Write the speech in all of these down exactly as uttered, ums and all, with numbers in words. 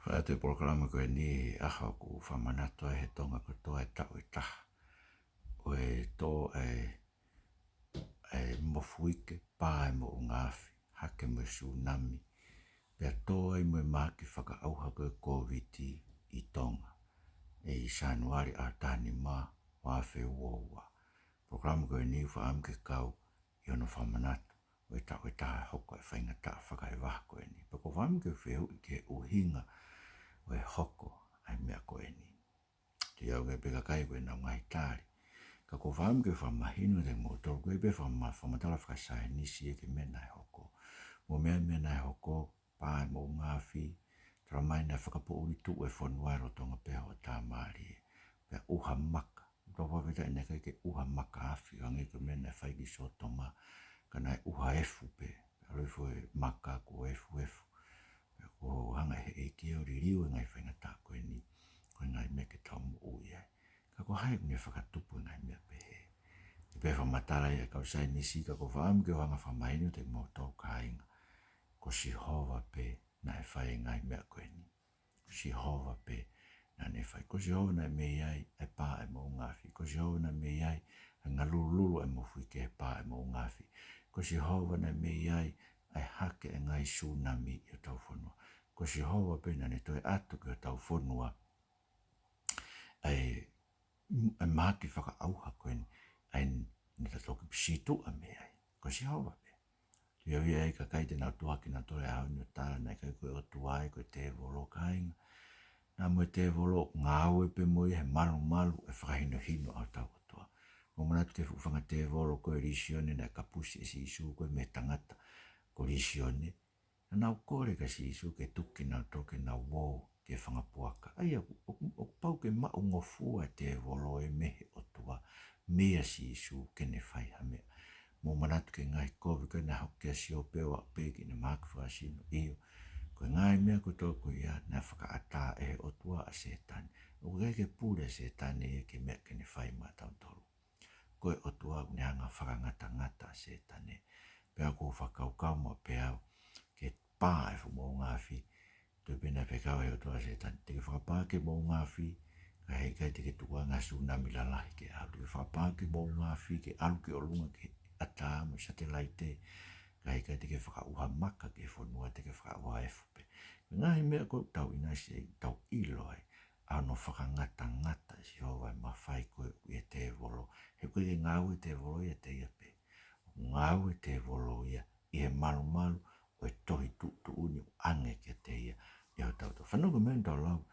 Fai atu e polokalama ko eni he ʻaho ʻoku fakamanatu ai he Tonga kotoa e taʻu ʻe taha ʻo e tō ʻa e, ʻa e mofuike, pā e moʻunga afi, hake mo e sūnami, pea tō ai mo e mahaki fakaʻauha ko e Kōviti ʻi Tonga ʻi Sānuali ʻaho taha nima ua afe ua ua. Polokalama ko eni ʻoku fakaʻamu ke kau ʻi hono fakamanatu ʻo e taʻu ʻe taha hoko e faingataʻa fakaevaha ko eni. Pea ʻoku ou fakaʻamu ke fehuʻi ki he ʻuhinga ʻo e hoko ʻa e meʻa ko eni. Te u ʻai pē kakai ko ē ʻenau ngaahi tali. Ka ʻoku ou fakaʻamu ke fakamahino kiate kimoutolu ko e pē fakama-, fakamatala fakasaienisi ia ki he meʻa naʻe hoko. Mo e meʻa, meʻa naʻe hoko, pā e moʻunga afi, talamai naʻe fakapoʻuli tuʻu e fonua ʻi he lolotonga pē ʻo e hoʻatā mālie. Pea ʻuha maka. Tau fakafetaʻi naʻe ʻikai ke ʻuha maka afi, hangē ko e meʻa naʻe fai ki Sōtoma, ka naʻe ʻuha efu pē. Pea ʻalu hifo e maka kuo efuefu. Pea kuo hanga ʻe he ʻEiki ʻo liliu e ngaahi faingataʻa ko eni, ko e ngaahi meʻa ke tau moʻui ai. Ka ko hai ʻoku ne fakatupu e ngaahi meʻa pehē? ʻE pē fakamatala ia ʻa e kau saienisi, ka ʻoku ou fakaʻamu ke u hanga ʻo fakamahino kiate kimoutolu kāinga, ko Sihova pē naʻe fai e ngaahi meʻa ko eni. Ko Sihova pē naʻa ne fai. Ko Sihova naʻe mei ai ʻa e pā e moʻunga afi. Ko Sihova naʻe mei ai ʻa e ngalululu ʻa e mofuike he pā e moʻunga afi. Ko Sihova naʻe mei ai ʻa e hake e ngaahi sūnami ʻi hotau fonua. Ko Sihova pē naʻa ne toe ʻatu ki hotau fonua ʻa e, ʻa e mahaki fakaʻauha ko eni, ʻa ia naʻa ta toki sītuʻa mei ai. Ko Sihova pē. Te u ʻai ʻa e kakai te nau tuʻu hake ʻo tala ʻa e ʻaho ni ʻo tala naʻe ʻikai ko e ʻOtua ia, ko e tēvolo, kāinga. Naʻa mo e tēvolo ngāue pē mo ia he malumalu e fakahinohino ʻa hotau ʻOtua. Mou manatu ki he fuʻu fanga tēvolo ko ē, Lisione, naʻe kapusi ʻe Sīsū ko ē mei he tangata ko Lisione. Naʻa nau kole kia Sīsū ke tuku kinautolu ke nau ō ki he fanga puaka. ʻA ia ʻoku, ʻoku, ʻoku pau ke maʻungofua e tēvolo ē mei he ʻOtua, meia Sīsū, ke ne fai ha meʻa. Mou manatu ki he ngaahi kovi ko ē naʻe hoko kia Siope ʻo aʻu pē ki heʻene mahaki fakasino. ʻIo, ko e ngaahi meʻa kotoa ko ia naʻe fakaʻatā ʻe he ʻOtua ʻa Sētane. ʻOku ʻikai ke pule ʻa Sētane ia ki he meʻa ke ne fai maʻatautolu. Ko e ʻOtua ʻoku ne hanga ʻo fakangatangata ʻa Sētane. Pea ʻoku ou fakakaukau maʻu pē au ki he pā e fuʻu moʻunga afi. Toe pē naʻe fekau ʻe he ʻOtua ʻa Sētane, te ke fakapā ki he moʻunga afi, ka heʻikai te ke tuku ai ha ngaahi sūnami lalahi ke ʻalu. Te ke fakapā ki he moʻunga afi ke ʻalu ki ʻolunga ki he ʻatā mo e satelaite, ka heʻikai te ke fakaʻuha maka ki he fonua, te ke fakaʻuha efu pē. Ko e ngaahi meʻa ko ē ʻoku tau ʻinasi ai, tau ʻilo ai ʻa hono fakangatangata ʻe Sihova e mafai ko ē ʻoku ʻi he tēvolo. He ʻoku ʻikai ke ngāue e tēvolo ʻiate ia pē. ʻOku ngāue e tēvolo ia ʻi he malumalu ʻo e tohi tuʻutuʻuni ʻoku ʻoange kiate ia ʻe hotau ʻOtua. Fanongo ki he meʻa naʻa tau lau,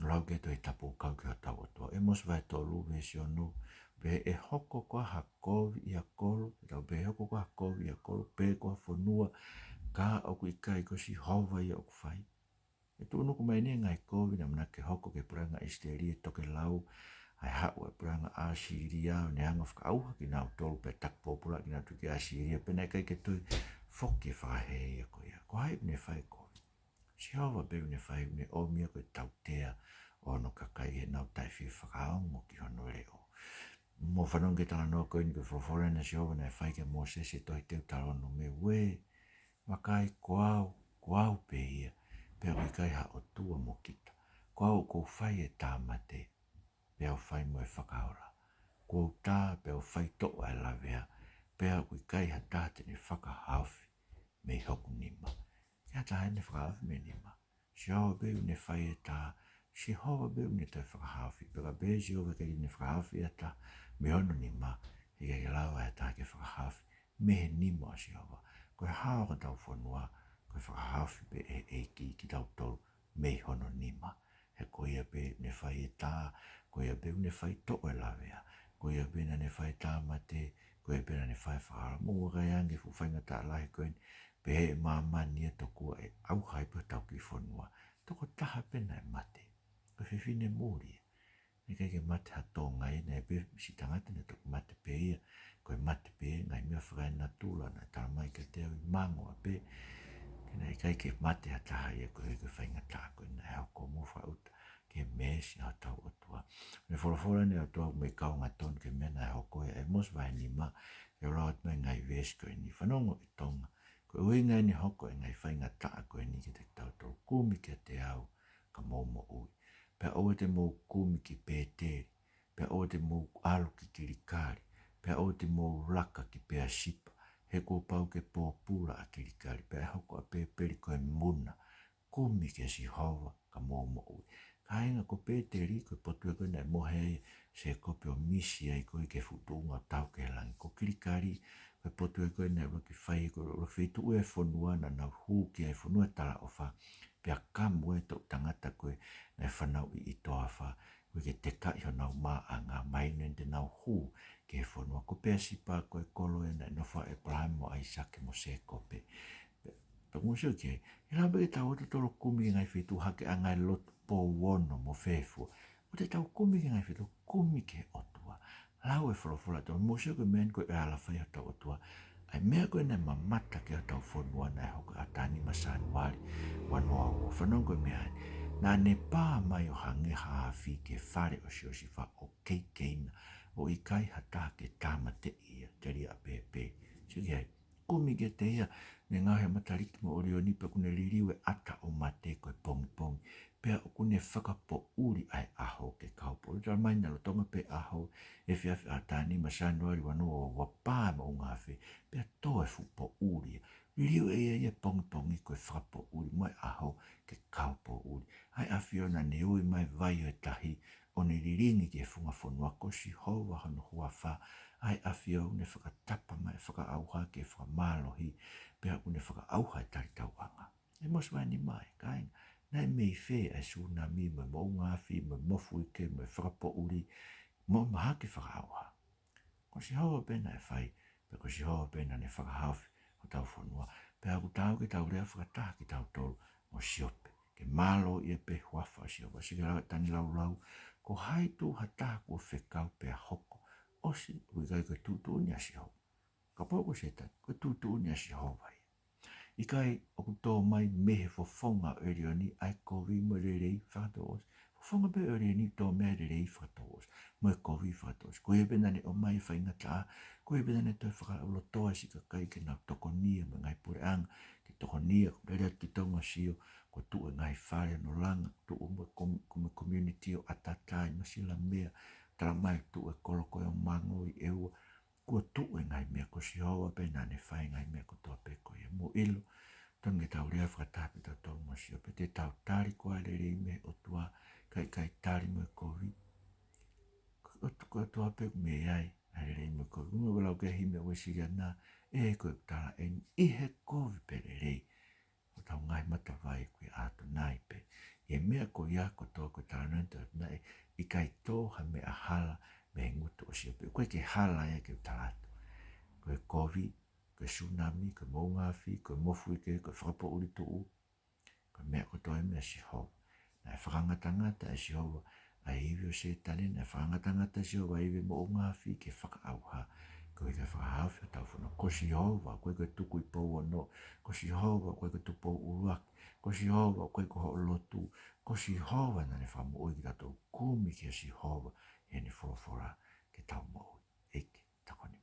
lau ki he Tohi Tapu ʻo kau ki hotau ʻOtua. ʻĒmosi vahe tolu veesi ono, pehē, ʻe hoko koā ha kovi ʻi ha kolo, ʻe tau pehē, ʻe hoko koā ha kovi ʻi ha kolo, pe ko ha fonua, ka ʻoku ʻikai ko Sihova ia ʻoku fai? ʻE tuʻunuku mai ʻeni e ngaahi kovi naʻe ʻamanaki ke hoko ki he puleʻanga ʻIsileli, ʻe tokelau ʻa e haʻu ʻa e puleʻanga ʻAsīlia, ʻo ne hanga ʻo fakaʻauha kinautolu pea taki pōpula kinautolu ki ʻAsīlia, pea naʻe ʻikai ke toe foki e fakahē ia ko ia. Ko hai ʻoku ne fai e kovi? Sihova pē ʻoku ne fai, ʻoku ne ʻomi ia ko e tautea ʻo hono kakai heʻenau taʻefie fakaongo ki hono leʻo. Mou fanongo ki he talanoa ko eni, ko e folofola eni ʻa Sihova naʻe fai kia Mōsese ʻi he tohi Teutalōnome, mo e vakai, ko au, ko au pē ia, pea ʻoku ʻikai ha ʻOtua mo kita. Ko au ʻoku ou fai e tāmate, pea u fai mo e fakaola. Ko au tā, pea u faitoʻo e lavea, pea ʻoku ʻikai ha taha te ne fakahaofi mei hoku nima. ʻIkai ha taha ʻe ne fakahaofi mei he nima. Sihova pē ʻoku ne fai e tā, Sihova pē ʻoku ne toe fakahaofi. Pea kapau ʻe Sihova ʻikai ke ne fakahaofi ha taha mei hono nima, heʻikai ke lava ha taha ke fakahaofi mei he nima ʻo Sihova. Ko e hao ʻo hotau fonua, ko e fakahaofi pē ʻe he ʻEiki kitautolu mei hono nima. He ko ia pē ʻoku ne fai e tā, ko ia pē ʻoku ne faitoʻo e lavea, ko ia pē naʻa ne fai e tāmate, ko ia pē naʻa ne fai e fakaola. Mou vakai ange ki he fuʻu faingataʻa lahi ko eni, pehē ʻe māmani ia tokua ʻe ʻauha ai pē hotau kiʻi fonua. Tokotaha pē naʻe mate. Ko e fefine muli ia. Naʻe ʻikai ke mate ha Tonga ia, naʻe pē siʻi tangata naʻe toki mate pē ia. Ko e mate pē ia, ngaahi meʻa fakaenatula naʻe talamai kiate au ʻi Mangoa pē. Ka naʻe ʻikai ke mate ha taha ia, ko e, ko e faingataʻa ko ē naʻe hoko, mou fakaʻuta ki he meesi ʻa hotau ʻOtua. Ko e folofola eni ʻa e ʻOtua ʻoku mei kau hangatonu ki he meʻa naʻe hoko ʻi ʻĒmosi vahe nima, ʻe lau atu mai e ngaahi veesi ko eni. Fanongo ʻe Tonga, ko e ʻuhinga eni ʻoku hoko e ngaahi faingataʻa ko eni kiate kitautolu. Kumi kiate au, ka mou moʻui. Pea ʻoua te mou kumi ki Pēteli, pea ʻoua te mou ʻalu ki Kilikali, pea ʻoua te mou laka ki Peasipa, he kuo pau ke pōpula ʻa Kilikali, pea ʻe hoko ʻa Pēpeli ko e muna. Kumi kia Sihova ka mou moʻui. Kāinga, ko Pēteli, ko e potu ia ko ē naʻe mohe ai ʻa Sēkope ʻo misi ai ko ē ki he fuʻu tuʻunga ʻo tauhi ki he langi. Ko Kilikali, ko e potu ia ko ē naʻe ʻuluaki fai, ko e ʻuluaki feituʻu ʻi he fonua naʻa nau hū ki ai, fonua ʻo e talaʻofa, pea kamu ai e toʻu tangata ko ē naʻe fanauʻi ʻi he toafa, koeʻuhi ke tekaʻi honau māʻanga, mahino te nau hū ki he fonua. Ko Peasipa ko e kolo ia naʻe nofo ai ʻa ʻĒpalahame mo ʻAisake mo Sēkope. Pea mou sio ki ai, ʻe lava pē ke tau ō tautolu ʻo kumi ki he ngaahi feituʻu hake ʻa e ngaahi lotu pou ono mo fefua. ʻOua te tau kumi ki he ngaahi feituʻu, kumi ki he ʻOtua. Lau e folofola ʻa e ʻOtua, mou sio ki he meʻa ko ē ʻe ala fai ʻe hotau ʻOtua. ʻA e meʻa ko ē naʻe mamata ki ai hotau fonua naʻe hoko ʻi he ʻaho taha nima Sānuali ua noa ua. Fanongo ki he meʻa ni. Naʻa ne pā mai ʻo hangē ha afi ki he fale ʻo Siosifa ʻo keikeina, ʻo ʻikai ha taha ke tāmateʻi ia, telia ʻa Pēpeli. Sio ki ai, kumi kiate ia, ne ngaohi ʻa Mataliki mo ʻOlioni, pea ʻoku ne liliu e ʻata ʻo mate ko e pongipongi, pea ʻoku ne fakapoʻuli ʻa e ʻaho ke kaupoʻuli. Talamai naʻe lolotonga pē ʻaho, efiafi ʻaho taha nima Sānuali ua noa ua, pā e moʻunga afi, pea tō e fuʻu poʻuli. Liliu ʻe ia ia e pongipongi ko e fakapoʻuli mo e ʻaho ke kaupoʻuli. ʻA e ʻAfiona naʻa ne ui mai e vai ʻo e tahi, ʻo ne lilingi ki he funga fonua, ko Sihova hono huafa. ʻA e ʻAfiona naʻe fakatapa mai e fakaʻauha ke fakamālohi, pea ʻoku ne fakaʻauha e talitauʻanga. ʻE mosi mai ni mai, kāinga, naʻe mei fē ʻa e sūnami mo e moʻunga afi mo e mofuike mo e fakapoʻuli mo e mahaki fakaʻauha? Ko Sihova pē naʻe fai, pea ko Sihova pē naʻa ne fakahaofi hotau fonua. Pea ʻoku taau ke tau lea fakataha kitautolu mo Siope, ke mālōʻia pē e huafa ʻo Sihova. Sio ki he lau ʻa Taniela, lau, ko hai tuʻu ha taha kuo fekau pea hoko? ʻOsi, ʻoku ʻikai ko e tuʻutuʻuni ʻa Sihova. Kapau ko Sētane, ko e tuʻutuʻuni ʻa Sihova ia. ʻIkai ʻoku tō mai mei he fofonga ʻo ʻElioni ʻa e kovi mo e lelei fakatouʻosi? Fofonga pē ʻo ʻElioni tō mei ai e lelei fakatouʻosi mo e kovi fakatouʻosi. Ko ia pē naʻa ne ʻomai e faingataʻa, ko ia pē naʻa ne toe fakalotoa e siʻi kakai ke nau tokonia mo e ngaahi puleʻanga, ke tokonia, ko e lea atu ki Tonga, sio, kuo tuʻu e ngaahi fale ʻo langa, tuʻu mo e kom-, mo e community ʻo ʻAtata ʻi Masilamea, talamai tuʻu e kolo ko ē ʻo Mango ʻi ʻEua, kuo tuʻu e ngaahi meʻa. Ko Sihova pē naʻa ne fai e ngaahi meʻa kotoa pē ko ia. Mou ʻilo, tonu ke tau lea fakataha pē tautolu mo Siope, te tau tali koā e lelei mei he ʻOtua, kae ʻikai tali mo e kovi? Ko e ʻOtu-, ko e ʻOtua pē ʻoku mei ai ʻa e lelei mo e kovi. Mou lau ki he himi ʻa Uēsiliana, ʻe ko e tala eni, ʻi he kovi pe lelei, ko hotau ngaahi matavai ʻoku ʻi ʻAtonai pē. ʻI he meʻa ko ia kotoa ko e talanoa eni ʻa ʻAtonai, ʻe ʻikai tō ha meʻa hala mei he ngutu ʻo Siope. ʻOku ʻikai ke hala ia ke u tala atu. Ko e kovi, ko e sūnami, ko e moʻunga afi, ko e mofuike, ko e fakapoʻuli tuʻu, ko e meʻa kotoa ia meia Sihova. Naʻe fakangatangata ʻe Sihova ʻa e ivi ʻo Sētane, naʻe fakangatangata ʻe Sihova ʻa e ivi ʻo e moʻunga afi ke fakaʻauha, koeʻuhi ke fakahaofi hotau fonua. Ko Sihova, ʻoku ʻikai ko e tuku ʻi pou ono. Ko Sihova, ʻoku ʻikai ko e tuku ʻi pou ʻuluaki. Ko Sihova, ʻoku ʻikai ko hoʻo lotu. Ko Sihova naʻa ne fakamoʻui kitautolu. Kumi kia Sihova ʻi heʻene folofola ke tau moʻui. ʻEiki, tokoni